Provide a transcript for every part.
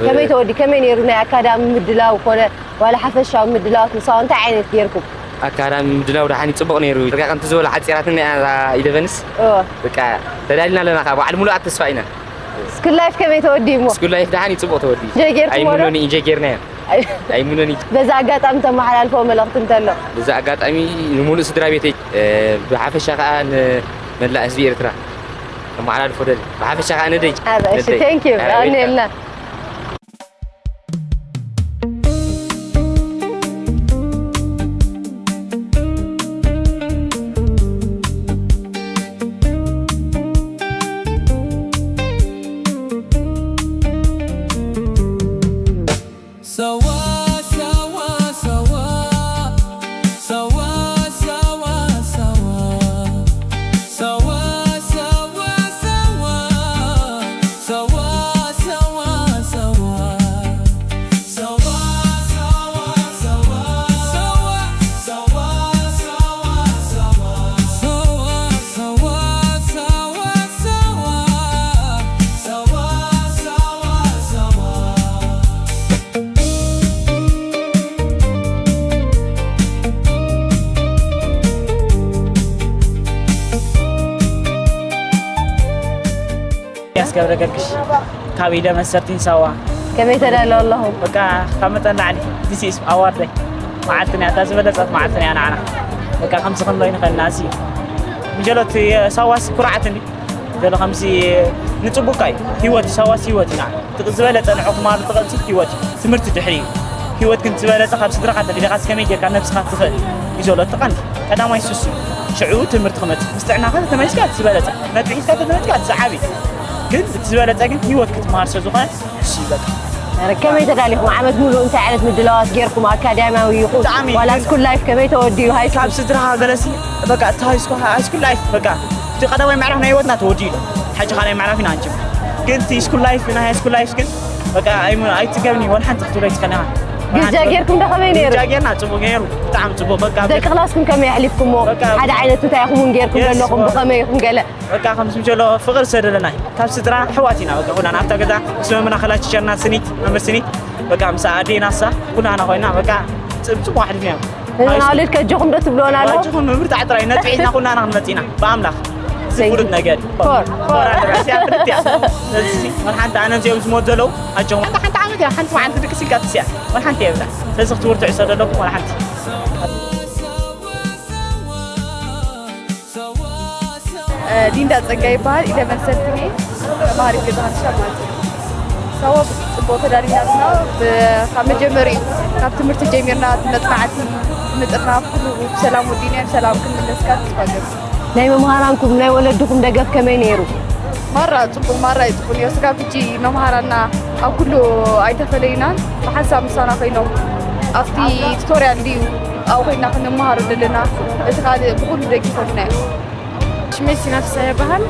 ከመይ ተወዲ ከመይ ነይሩ ናይ ኣካዳሚ ምድላው ኮነ ዋላ ሓፈሻዊ ምድላዋት ንሳዋ እንታይ ዓይነት ገይርኩም? ኣካዳሚ ምድላው ደሓን እዩ፣ ፅቡቕ ነይሩ። ዳርጋ ከምቲ ዝበሎ ሓፂራትኒ እያ እዛ ኢለቨንስ። እወ። በቃ ተዳሊና ኣለና፣ ከዓ በዓል ሙሉኣት ተስፋ ኢና። ስኩል ላይፍ ከመይ ተወዲእሞ? ስኩል ላይፍ ደሓን እዩ፣ ፅቡቕ ተወዲኡ። ኢንጆይ ጌርኩሞ ዶ? ኣይሙኖን፣ ኢንጆይ ጌርናዮ። ኣይሙኖን እዩ። በዛ ኣጋጣሚ ተመሓላልፎ መልእኽቲ እንተሎ? በዛ ኣጋጣሚ ንሙሉእ ስድራ ቤተይ፣ እ፣ ብሓፈሻ ከዓ ንመላእ ህዝቢ ኤርትራ ከመሓላልፎ ደሊ። ብሓፈሻ ከዓ ነደይ። ኣበ፣ እሺ፣ ነደይ። ቴንክ ዩ። ኣበ፣ የቐንየልና። ያስገብረ ገርግሽ ካብ ኢለመን ሰርቲን ሳዋ። ከመይ ተዳልዩ ኣለኹም? በቃ ካብ መጠን ላዕሊ፣ this is ኣዋርደይ። መዓልትና እያ፣ እታ ዝበለጸት መዓልትና እያ ንዓና። በቃ ከምዚ ክንብሎ ኣይንኽእልን፣ ኣዝዩ ምጀሎት ሳዋስ ኩርዓት እንዲ ዘሎ ከምዚ ንጽቡቃ እዩ። ህይወት ሳዋስ ህይወት ኢና። ዝበለጸ ንዑ ክማሉ ትቐልጽ ህይወት እዩ። ትምህርቲ ድሕሪ እዩ። ህይወት ግን ዝበለጸ ካብ ስድራኻ ተፈሊኻ ከመይ ጌርካ ነብስኻ ትኽእል እዩ ዘሎ እቲ ቀንዲ ቀዳማይ ሱሱ። ሽዑ ትምህርቲ ክመጽእ ምስ ጥዕናኻ ተተመሊስካ እቲ ዝበለጸ፣ መትሒዝካ ተተመሊስካ እቲ ዝዓቢ። ግን እቲ ዝበለጸ ግን ህይወት ክትመሃር ስለ ዝኾነ እሱ እዩ በቃ። ኧረ ከመይ ተዳሊኹም? ዓመት ሙሉእ እንታይ ዓይነት ምድላዋት ጌርኩም? ኣካዳሚያዊ ይኹን ብጣዕሚ ዋላ ግን ስኩል ላይፍ ከመይ ተወዲኡ? ሃይ ስኩል ካብ ስድራኻ ገለሲ በቃ እቲ ሃይስኩል ሃይስኩል ላይፍ በቃ እቲ ቀዳማይ ምዕራፍ ናይ ህይወትና ተወዲኡ ኣሎ። ሕጂ ካልኣይ ምዕራፍ ኢና ንጅምር። ግን እቲ ስኩል ላይፍ ናይ ሃይስኩል ላይፍ ግን በቃ ኣይም- ኣይትገብኒ ወላ ሓንቲ ክትብሎ ኣይትኽእልን ኢኻ። ግጃ ጌርኩም ዶ ከመይ ነይሩ? ግጃ ጌርና ጽቡቕ ነይሩ፣ ብጣዕሚ ጽቡቕ። በቃ ደቂ ክላስኩም ከመይ ኣሕሊፍኩሞ? በቃ ሓደ ዓይነት እንታይ ኢኹም እውን ጌርኩም yes፣ ዘለኹም? በ- ብኸመይ ኢኹም ገለ? በቃ ከምዚ ምስ ዘሎ ፍቕሪ ዝሰደደና እዩ። ካብ ስድራ ኣሕዋት ኢና በቃ ኩላና ኣብታ ገዛ ምስ መምህርና ክላስ ቲቸርና ስኒት መምህር ስኒት በቃ ምስ ኣዴና እሳ ኩላና ኮይና በቃ ጽ- ጽቡቕ ኣሕሊፍና ኢና። እዞን ኣውልድ ከጆኹም ዶ ትብልዎን ኣለኹም? ኣጆኹም ምብርታዕ ጥራይ ነጥዒና ኩናና ክንመጽእ ኢና ብኣምላኽ። እዚ Thank you. ፍሉጥ ነገር እዩ። ኮር፣ ኮር። ኮር ኣለና፣ እዚኣ ፍልጥቲ እያ። ስለዚ ወላ ሓንቲ ኣነ እዚኦም ዝሞት ዘለዉ ኣጆኹም። ሓንቲ ሓንቲ ዓመት እያ፣ ሓንቲ መዓልቲ ድቅስ ኢልካ ትስያ። ወላ ሓንቲ እያ ብዛ። ስለዚ ክትብርትዑ ይሰደለኩም ወላ ሓንቲ። ሊንዳ ጸጋ ይበሃል። ኢለቨን ሰርቲን እየ ተማሃሪት ገዛ ሃንሻ ማለት እዩ። ሳዋ ጽቡቕ ተዳሊና ኣለና። ብ- ካብ መጀመሪኡ ካብ ትምህርቲ ጀሚርና እቲ መጽናዕቲ ምጥርናፍ ኩሉ ብሰላም ወዲእና ብሰላም ክንምለስ ከዓ ተስፋ ገብር። ናይ መምሃራንኩም ናይ ወለድኹም ደገፍ ከመይ ነይሩ? ማራ ጽቡቕ ማራ እዩ ጽቡቕ ነይሩ። ስጋብ ሕጂ መምሃራንና ኣብ ኩሉ ኣይተፈለዩናን ብሓንሳብ ምሳና ኮይኖም ኣብቲ ቱቶርያል ድዩ ኣብኡ ኮይና ክንመሃሮ ዘለና እቲ ካልእ ብኹሉ ደጊፎምና እዮም። ሽመይ ሲና ፍስሃ ይበሃል።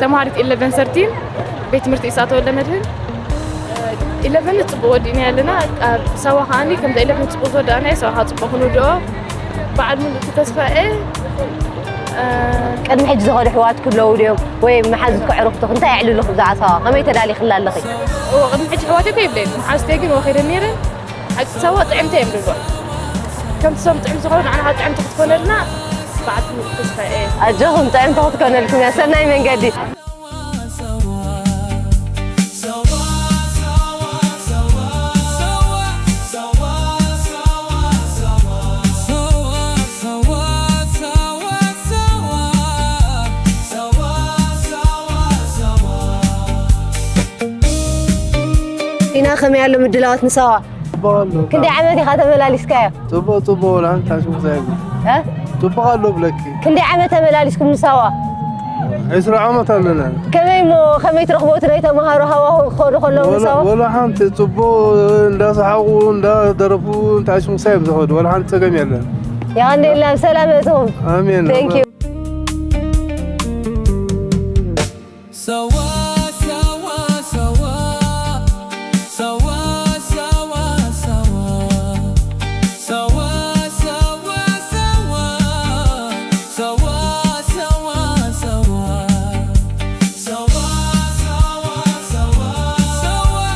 ተምሃሪት ኢለቨን ሰርቲን ቤት ትምህርቲ ኢሳቶ ወልደመድህን። ኢለቨን ጽቡቕ ወዲእና ኣለና። ኣብ ሳዋ ከዓኒ ከምዛ ኢለቨን ጽቡቕ ዝወዳእና እየ፣ ሳዋ ከዓ ጽቡቕ ክንውድኦ በዓል ሙሉእ ተስፋ እየ። ቅድሚ ሕጂ ዝኸዱ ኣሕዋትኪ ኣለዉ ድዮም ወይ መሓዙትኪ ኣዕሩኽትኺ እንታይ የዕልሉኺ ብዛዕባ ሳዋ ከመይ ተዳሊኽላ ኣለኺ? እወ ቅድሚ ሕጂ ኣሕዋተይ እኮ የብለይን፣ መሓዙተይ ግን ወኺደን ነይረን። ሓቂ ሳዋ ጥዕምቲ እዮም ዝብልዋ። ከምቲ ሶም ጥዕምቲ ዝኾኑ ንዓና ከዓ ጥዕምቲ ክትኮነልና በዓልቲ ተስፋ እየ። ኣጆኹም ጥዕምቲ ክትኮነልኩም እያ። ሰናይ መንገዲ። ኢና ከመይ ኣሎ ምድላዋት ንሳዋ? ጽቡቕ ኣሎ። ክንደይ ዓመት ኢኻ ተመላሊስካዮ? ጽቡቕ ጽቡቕ ወላ ሓንቲ ሓሽም ዘይብሉ። እ? ጽቡቕ ኣሎ ብለኪ። ክንደይ ዓመት ተመላሊስኩም ንሳዋ? ዕስራ ዓመት ኣለና። ከመይ እሞ ከመይ ትረኽቦ እቲ ናይ ተምሃሮ ሃዋሁ ክኸዱ ከለዉ ወላ ንሳዋ? ወላ ሓንቲ ጽቡቕ እንዳሰሓቑ እንዳደረፉ እንታይ ሽምሳ እዮም ዝኸዱ ወላ ሓንቲ ጸገም የለን። የቐንየልና ብሰላም እቶም። ኣሜን። Thank you። Sawa, sawa, sawa. Sawa, sawa, sawa. Sawa, sawa, sawa. Sawa, sawa, sawa. Sawa, sawa, sawa. Sawa,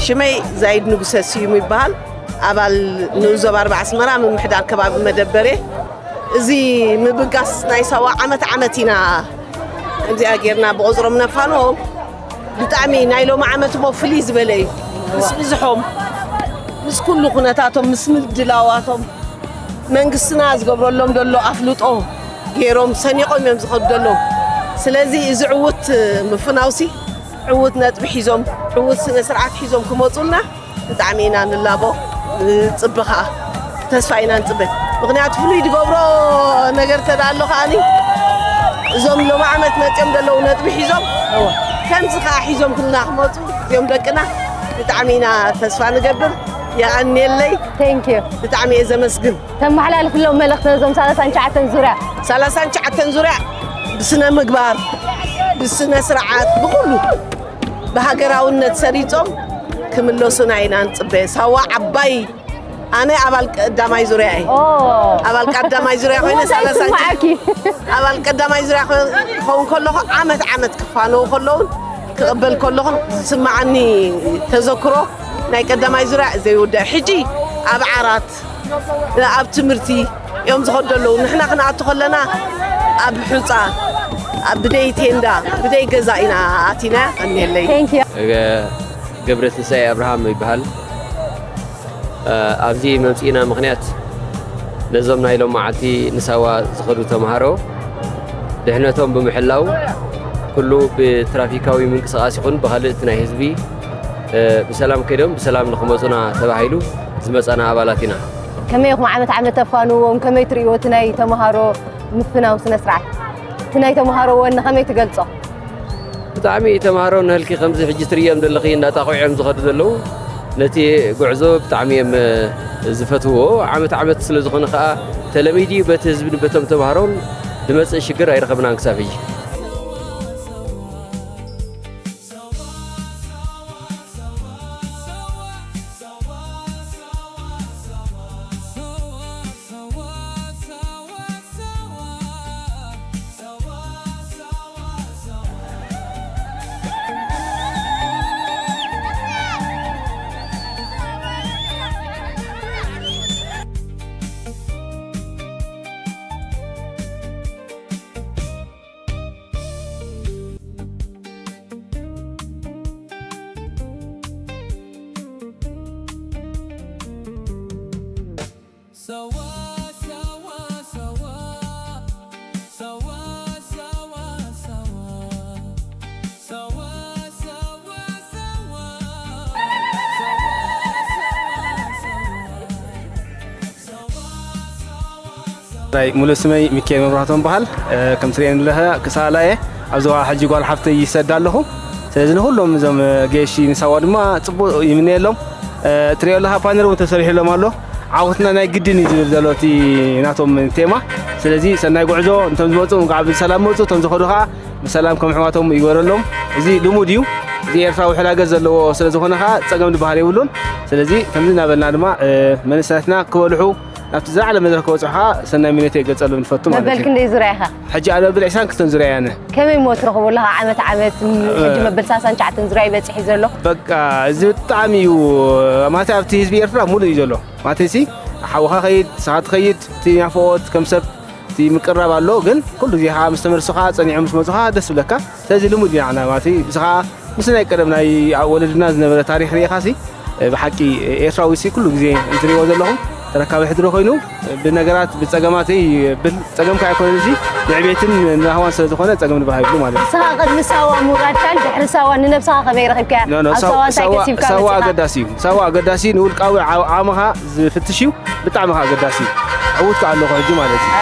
ሽመይ ዛይድ ንጉሰ ስዩም ይበሃል። ኣባል ንኡስ ዞባ ኣርባዓ ኣስመራ ምምሕዳር ከባቢ መደበርየ። እዚ ምብጋስ ናይ ሳዋ ዓመት ዓመት ኢና ከምዚኣ ጌርና ብቑጽሮም ነፋንዎም። ብጣዕሚ ናይ ሎሚ ዓመት እሞ ፍልይ ዝበለ እዩ። ምስ ብዝሖም፣ ምስ ኩሉ ኩነታቶም፣ ምስ ምድላዋቶም፣ መንግስትና ዝገብረሎም ዘሎ ኣፍልጦ ገይሮም ሰኒቖም እዮም ዝኸዱ ዘለዉ። ስለዚ እዚ ዕዉት ምፍናውሲ ዕዉት ነጥቢ ሒዞም፣ ዕዉት ስነ ስርዓት ሒዞም ክመፁልና ብጣዕሚ ኢና ንላቦ፣ ንፅበ ከዓ፣ ተስፋ ኢና ንፅበ። ምኽንያቱ ፍሉይ ዝገብሮ ነገር ተዳ ኣሎ ከዓኒ፣ እዞም ሎም ዓመት መፅኦም ዘለዉ ነጥቢ ሒዞም፣ ከምዚ ከዓ ሒዞም ክልና ክመፁ እዚኦም ደቅና ብጣዕሚ ኢና ተስፋ ንገብር። የቐንየለይ። Thank you። ብጣዕሚ እየ ዘመስግን። ተመሓላልፍሎም መልእኽቲ ነዞም ሰላሳን ትሽዓተን ዙርያ። ሰላሳን ትሽዓተን ዙርያ ብስነ ምግባር፣ ብስነ ስርዓት፣ ብኩሉ ብሃገራውነት ሰሪጾም ክምለሱና ኢና ንጽበ። ሳዋ ዓባይ፣ ኣነ ኣባል ቀዳማይ ዙርያ እየ። ኦ ኣባል ቀዳማይ ዙርያ ኮይነ እንታይ ሰላሳን ይስማዓኪ? ኣባል ቀዳማይ ዙርያ ክኸውን ከለኹ ዓመት ዓመት ክፋነው ከለውን ክቕበል ከለኹን ዝስማዓኒ ተዘክሮ ናይ ቀዳማይ ዙርያ ዘይውዳእ። ሕጂ ኣብ ዓራት ኣብ ትምህርቲ እዮም ዝኸዱ ኣለዉ። ንሕና ክንኣቱ ከለና ኣብ ሑፃ፣ ኣብ ብደይ ቴንዳ፣ ብደይ ገዛ ኢና ኣቲና። ቀንየለይ። Thank you። ገብረትንሳኤ ኣብርሃም ይበሃል። ኣብዚ መምፅኢና ምኽንያት ነዞም ናይ ሎም መዓልቲ ንሳዋ ዝኸዱ ተምሃሮ ድሕነቶም ብምሕላው ኩሉ ብትራፊካዊ ምንቅስቃስ ይኹን ብካልእ እቲ ናይ ህዝቢ ብሰላም ከይዶም ብሰላም ንክመፁና ተባሂሉ ዝመፃና ኣባላት ኢና። ከመይ ኢኹም ዓመት ዓመት ተፋንዎም? ከመይ ትርእይዎ እቲ ናይ ተምሃሮ ምፍናው ስነ ስርዓት? እቲ ናይ ተምሃሮ ወኒ ከመይ ትገልጾ? ብጣዕሚ ተምሃሮ ንህልኪ ከምዚ ሕጂ ትርእዮም ዘለኺ እንዳጣቑዕ እዮም ዝኸዱ ዘለዉ። ነቲ ጉዕዞ ብጣዕሚ እዮም ዝፈትውዎ። ዓመት ዓመት ስለ ዝኾነ ከዓ ተለሚዱ እዩ በቲ ህዝብን በቶም ተምሃሮን ዝመፅእ ሽግር ኣይረኸብናን ክሳብ ሕጂ። ናይ ሙሉእ ስመይ ሚካኤል መብራህቶም በሃል። ከም ትርእየኒ ዘለኻ ክሳላ እየ። ኣብ ዞባ ሕጂ ጓል ሓፍተይ ይሰዳ ኣለኹ። ስለዚ ንኩሎም እዞም ገየሽቲ ንሳዋ ድማ ፅቡቕ ይምነየሎም። ትርእዮ ኣለኻ ፓነር እውን ተሰሪሕሎም ኣሎ። ዓወትና ናይ ግድን እዩ ዝብል ዘሎ እቲ ናቶም ቴማ። ስለዚ ሰናይ ጉዕዞ፣ እንቶም ዝመፁ እንኳዕ ብሰላም መፁ፣ እቶም ዝኸዱ ከዓ ብሰላም ከም ኣሕዋቶም ይግበረሎም። እዚ ልሙድ እዩ። እዚ ኤርትራዊ ሕላገት ዘለዎ ስለ ዝኾነ ከዓ ፀገም ዝበሃል የብሉን። ስለዚ ከምዚ እናበልና ድማ መንእሰያትና ክበልሑ ናብቲ ዝለዓለ መድረክ ክበፅሑ ከዓ ሰናይ ምንዮት የገፀሎም ንፈቱ ማለት መበል እዩ። ክንደይ ዙርያ ኢኻ? ሕጂ ኣነ መበል ዕስራን ክልተን ዙርያ እየ ኣነ። ከመይ እሞ ትረኽቦ ኣለኻ ዓመት ዓመት ሕጂ መበል ሰላሳን ትሽዓተን ዙርያ ይበፅሕ እዩ ዘሎ? በቃ እዚ ብጣዕሚ እዩ ማለት ኣብቲ ህዝቢ ኤርትራ ሙሉእ እዩ ዘሎ ማለት ሲ ሓውኻ ከይድ ንስኻ ትኸይድ እቲ ናፍቖት ከም ሰብ እቲ ምቅራብ ኣሎ ግን ኩሉ ግዜ ከዓ ምስ ተመልሱ ከዓ ፀኒዖም ምስ መፁ ከዓ ደስ ብለካ ስለዚ ልሙድ ኢና ንሕና ማለት ንስኻ ምስ ናይ ቀደም ናይ ወለድና ዝነበረ ታሪክ ርኢኻ ሲ ብሓቂ ኤርትራዊ ሲ ኩሉ ግዜ እንትሪእዎ ዘለኹም ተረካቢ ሕድሮ ኮይኑ ብነገራት ብፀገማት ይብል ፀገም ከዓ ኣይኮነን እዚ ንዕቤትን ንራህዋን ስለ ዝኾነ ፀገም ንባህ ይብሉ ማለት እዩ። ንስኻ ቅድሚ ሳዋ ምውራድካን ድሕሪ ሳዋ ንነብስኻ ከመይ ረኺብካያ? ኖ፣ ኖ፣ ኣብ ሳዋ ሳዋ- እንታይ ሳዋ- ከሲብካ ሳዋ መጺኻ? ኣገዳሲ እዩ። ሳዋ ኣገዳሲ እዩ። ንውልቃዊ ዓው- ዓቕምኻ ዝፍትሽ እዩ። ብጣዕሚ ከዓ ኣገዳሲ እዩ። ዕዉት ከዓ ኣለኹ ሕጂ ማለት እዩ።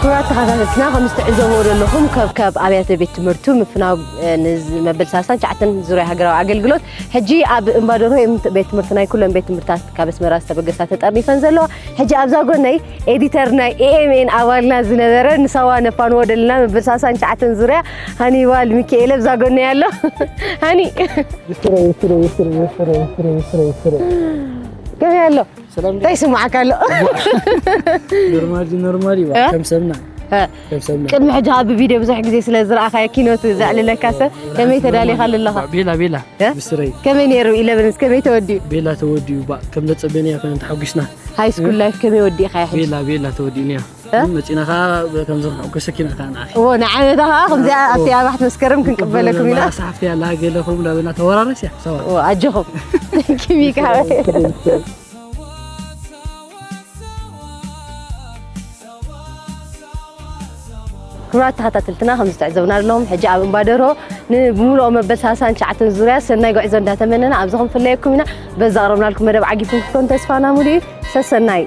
ክቡራት ተኸታተልትና፣ ከም እትዕዘብዎ ዘለኹም፣ ከብከብ ኣብያተ ቤት ትምህርቱ ምፍናው፣ እ፣ ንዝ-፣ መበል ሰላሳን ትሽዓተን ዙርያ ሃገራዊ ኣገልግሎት ሕጂ ኣብ እምባደርሆ እዮም። ቤት ትምህርቲ ናይ ኩለን ቤት ትምህርትታት ካብ ኣስመራ ዝተበገሳ ተጠርኒፈን ዘለዋ። ሕጂ ኣብዛ ጎነይ ኤዲተር ናይ ኤ ኤም ኤን ኣባልና ዝነበረ ንሳዋ ነፋንዎ ደለና። መበል ሰላሳን ትሽዓተን ዙርያ ሃኒባል ሚካኤል ኣብዛ ጎነይ ኣሎ። ሃኒ፣ ይስረ፣ ይስረ፣ ይስረ፣ ይስረ፣ ይስረ፣ ይስረ፣ ይስረ። ከመይ ኣሎ? ሰላም እንታይ ይስምዓካ ኣሎ? ኖርማል፣ ኖርማል እዩ። እ? ከም ሰብና። እ። ከም ሰብና። ቅድሚ ሕጂ ኣብ ቪድዮ ብዙሕ ግዜ ስለ ዝረኣኻዮ ኪኖት ዘዕልለካ ሰብ ከመይ ተዳሊኻ ኣለኻ? ቤላ፣ ቤላ። እ? ብስረይ። ከመይ ነይሩ ኢለቨንስ? ከመይ ተወዲኡ? ቤላ ተወዲኡ፣ ባ፣ ከም ዘጸበናዮ ኣይኮነን፣ ተሓጒስና። ሃይ ስኩል እ? ላይፍ ከመይ ወዲእኻዮ ሕጂ? ቤላ፣ ቤላ ተወዲእናዮ። እ? መጺና ኸኣ ከምዚ ክንሕጎሰኪ ኢና ከኣ ንዓኺ። እዎ፣ ንዓመታ ኸኣ ከምዚኣ እ፣ ኣብቲ እዎ። ኣባሕቲ መስከረም ክንቅበለኩም ኢና። መራሳ ሓፍቲ ኣላ፣ ገለ ኹም ዳበና ተወራረስ እያ፣ ሰባ። እዎ፣ ኣጆኹም። Thank you፣ ሚካኤል። ክቡራት ተኸታተልትና፣ ከም ዝተዕዘብና ኣለኹም፣ ሕጂ ኣብ እምባደርሆ ንብምሉኦ መበል ሰላሳን ትሽዓተን ዙርያ ሰናይ ጉዕዞ እንዳተመነና ኣብዚ ክንፍለየኩም ኢና። በዛ ኣቕረብናልኩም መደብ ዓጊብኩም ክትኮኑ ተስፋና ሙሉእ እዩ። ሰሰናዩ።